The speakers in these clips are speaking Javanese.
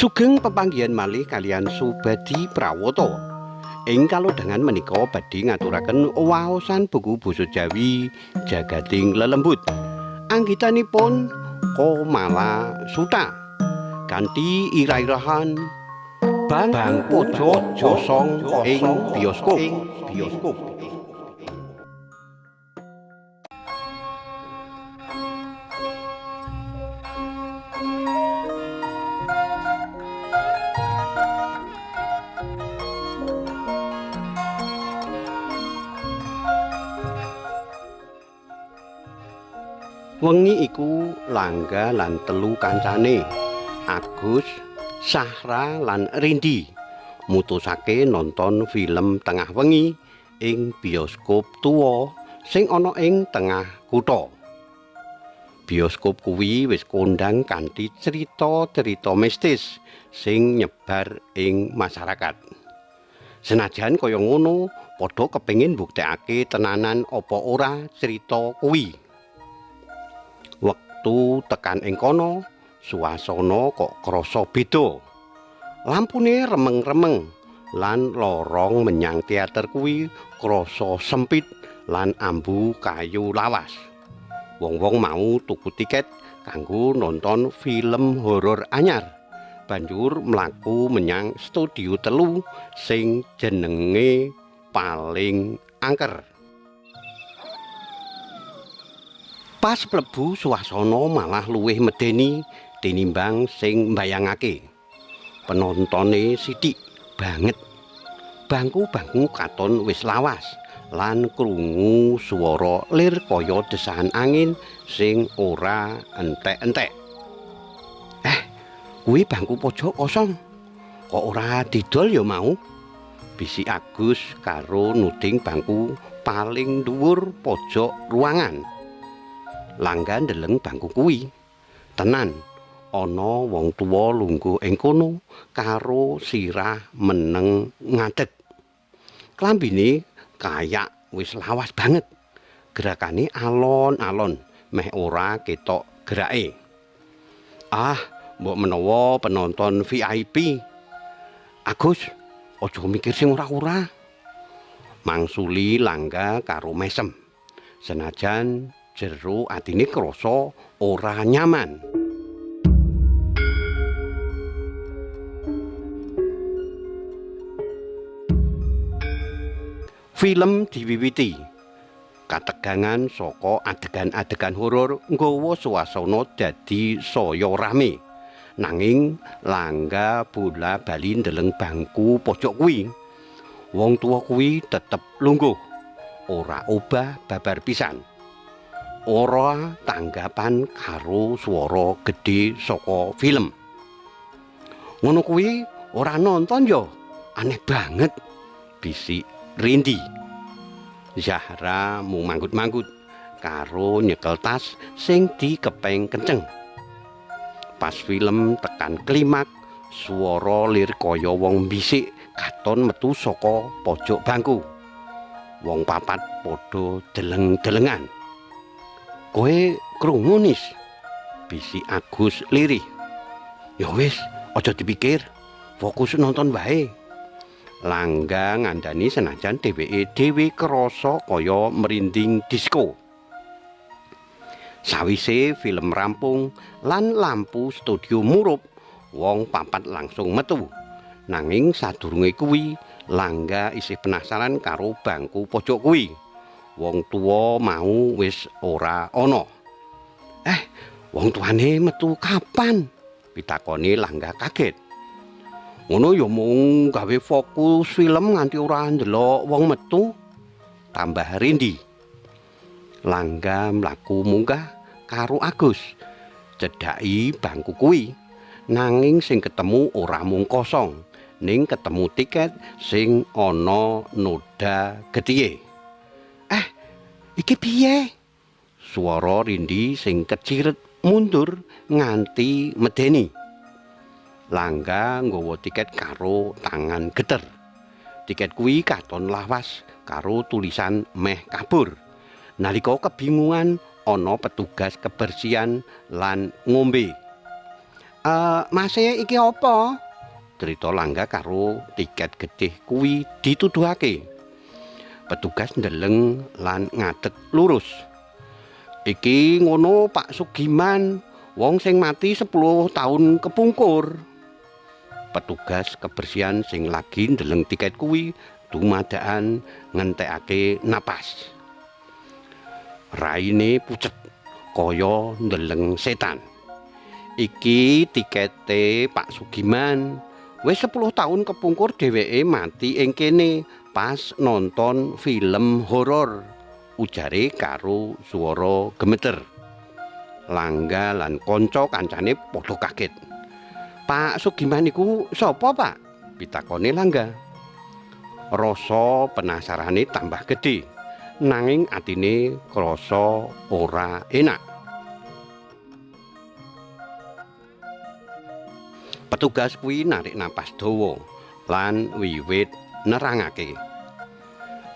Sugeng pepanggihan malih kaliyan Subadi Prawoto. Ing kalodhangan menika badhe ngaturaken waosan buku basa Jawi Jagating Lelembut. Anggitanipun Komala Suta. Kanthi ira-irahan bangku pojok kosong ing bioskop. Bioskop. Wengi iku Langga lan telu kancane, Agus, Sahra lan Rindi, mutusake nonton film tengah wengi ing bioskop tuwa sing ana ing tengah kutha. Bioskop kuwi wis kondhang kanthi crita-crita mistis sing nyebar ing masyarakat. Senajan kaya ngono, padha kepengin mbuktekake tenanan apa ora crita kuwi. Wektu tekan ing kono, suasana kok krasa beda. Lampune remeng-remeng lan lorong menyang teater kuwi krasa sempit lan ambu kayu lawas. Wong-wong mau tuku tiket kanggo nonton film horor anyar. Banjur mlaku menyang studio 3 sing jenenge paling angker. Pas mlebu suasana malah luwih medeni tinimbang sing mbayangake. Penontone sithik banget. Bangku-bangku katon wis lawas lan krungu swara lir kaya desahan angin sing ora entek-entek. Kuwi bangku pojok kosong. Kok ora didol ya mau? Bisik Agus karo nuding bangku paling dhuwur pojok ruangan. Langga ndeleng bangku kuwi. Tenan, ana wong tuwa lungguh ing kono karo sirah meneng ngadeg. Klambine kayak wis lawas banget. Gerakane alon-alon, meh ora ketok gerake. Ah, mbok menawa penonton VIP. Agus, aja mikir sing ora-ora. Mangsuli Langga karo mesem. Senajan jero atine krasa ora nyaman. Film diwiwiti. Kategangan saka adegan-adegan horor nggawa suasana dadi saya rame. Nanging Langga bola bali ndeleng bangku pojok kuwi. Wong tuwa kuwi tetep lungguh, ora obah babar pisan. Ora tanggapan karo swara gedhe saka film. Ngono kuwi ora nonton yo, aneh banget, bisik Rindi. Zahra mung manggut-manggut karo nyekel tas sing dikepeng kenceng. Pas film tekan klimak, swara lir kaya wong bisik katon metu saka pojok bangku. Wong papat padha deleng-delengan. Kowe krungu nis? Bisik Agus lirih. Ya wis, aja dipikir, fokus nonton wae. Langga ngandani senajan dheweke dhewe krasa kaya merinding disko. Sawise film rampung lan lampu studio murup, wong papat langsung metu. Nanging sadurunge kuwi, Langga isih penasaran karo bangku pojok kuwi. Wong tuwa mau wis ora ana. Wong tuane metu kapan? Pitakone Langga kaget. Ngono ya mung gawe fokus film nganti ora ndelok wong metu, tambah Rindi. Langga mlaku munggah karo Agus, cedhaki bangku kuwi. Nanging sing ketemu ora mung kosong, ning ketemu tiket sing ana noda gethihe. Iki piye? Swara Rindi sing keciret mundur nganti medeni. Langga nggawa tiket karo tangan geter. Tiket kuwi katon lawas karo tulisan meh kabur. Nalika kebingungan ana petugas kebersihan lan ngombe. Mase iki apa?" Crita Langga karo tiket getih kuwi dituduhake. Petugas ndeleng lan ngadeg lurus. "Iki ngono Pak Sugiman, wong sing mati 10 tahun kepungkur." Petugas kebersihan sing lagi ndeleng tiket kuwi dumadakan ngentekake napas. Raine pucet kaya ndeleng setan. "Iki tikete Pak Sugiman. Wis 10 tahun kepungkur dheweke mati ing kene pas nonton film horor," ujare karo swara gemeter. Langga lan kanca kancane padha kaget. "Pak Sugiman iku sapa, Pak?" pitakone Langga. Rasa penasarane tambah gedhe, nanging atine krasa ora enak. Petugas kuwi narik napas dawa lan wiwit nerangake.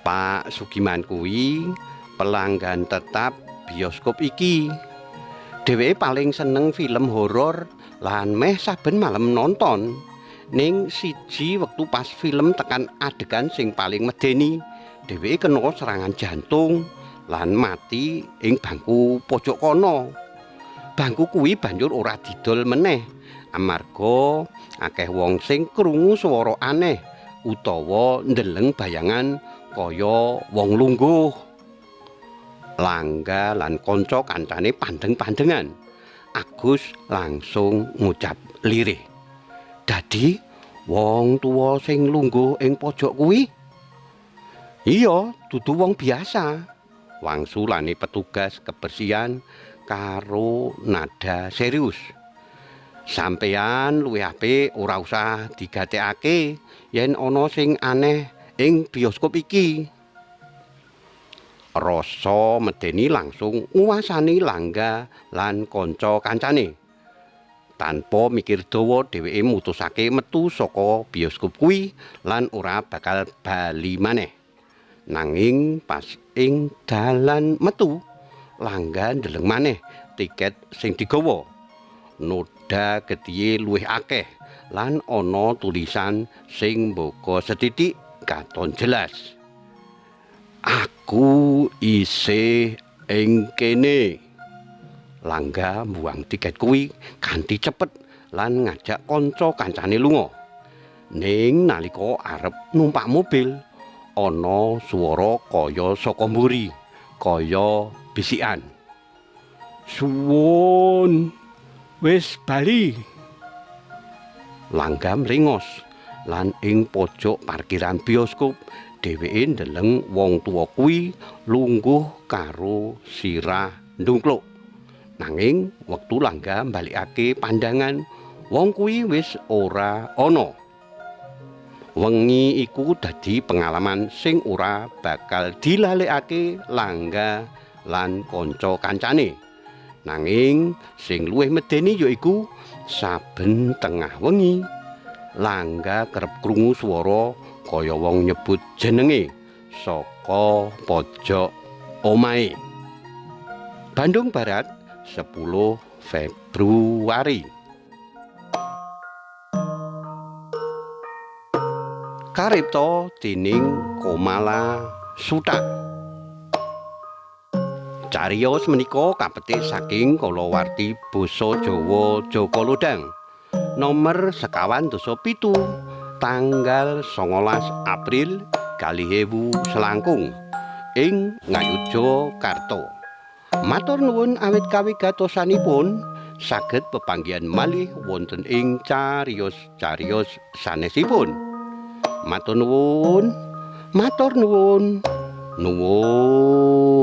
"Pak Sugiman kuwi pelanggan tetap bioskop iki. Dheweke paling seneng film horor lan meh saben malam nonton. Ning siji wektu pas film tekan adegan sing paling medeni, dheweke kena serangan jantung lan mati ing bangku pojok kono. Bangku kuwi banjur ora didol meneh amarga akeh wong sing krungu swara aneh utawa ndeleng bayangan kaya wong lungguh." Langga lan kanca kancane pandeng-pandengan. Agus langsung ngucap lirih. "Dadi wong tuwa sing lungguh ing pojok kuwi?" "Iya, dudu wong biasa," wangsulane petugas kebersihan karo nada serius. "Sampeyan luwih apik ora usah digatekake yen ana sing aneh ing bioskop iki." Rasa medeni langsung nguwasani Langga lan kanca kancane. Tanpa mikir dawa dheweke mutusake metu saka bioskop kuwi lan ora bakal bali maneh. Nanging pas ing dalan metu, Langga ndeleng maneh tiket sing digawa. Noda getihe luwih akeh lan ana tulisan sing mbaka sethithik katon jelas. "Aku isih ing kene." Langga mbuang tiket kuwi kanthi cepet lan ngajak kanca kancane lunga. Ning nalika arep numpak mobil, ana swara kaya saka mburi, kaya bisikan. "Suwun, wis bali." Langga mlengos lan ing pojok parkiran bioskop dheweke ndeleng wong tuwa kuwi lungguh karo sirah ndungkluk. Nanging wektu Langga mbalikake pandangan, wong kuwi wis ora ana. Wengi iku dadi pengalaman sing ora bakal dilalekake Langga lan kanca kancane. Nanging sing luwih medeni yaiku saben tengah wengi Langga kerep krungu swara kaya wong nyebut jenenge saka pojok omahe. Bandung Barat, 10 Februari. Karipta dening Komala Suta. Cariyos menika kapetik saking kalawarti basa Jawa Jaka Lodhang nomer 47 tanggal 19 April 2000 ing Ngayogyakarta. Matur nuwun awit kawigatosanipun, saged pepanggihan malih wonten ing cariyos-cariyos sanesipun. Matur nuwun, matur nuwun, nuwun.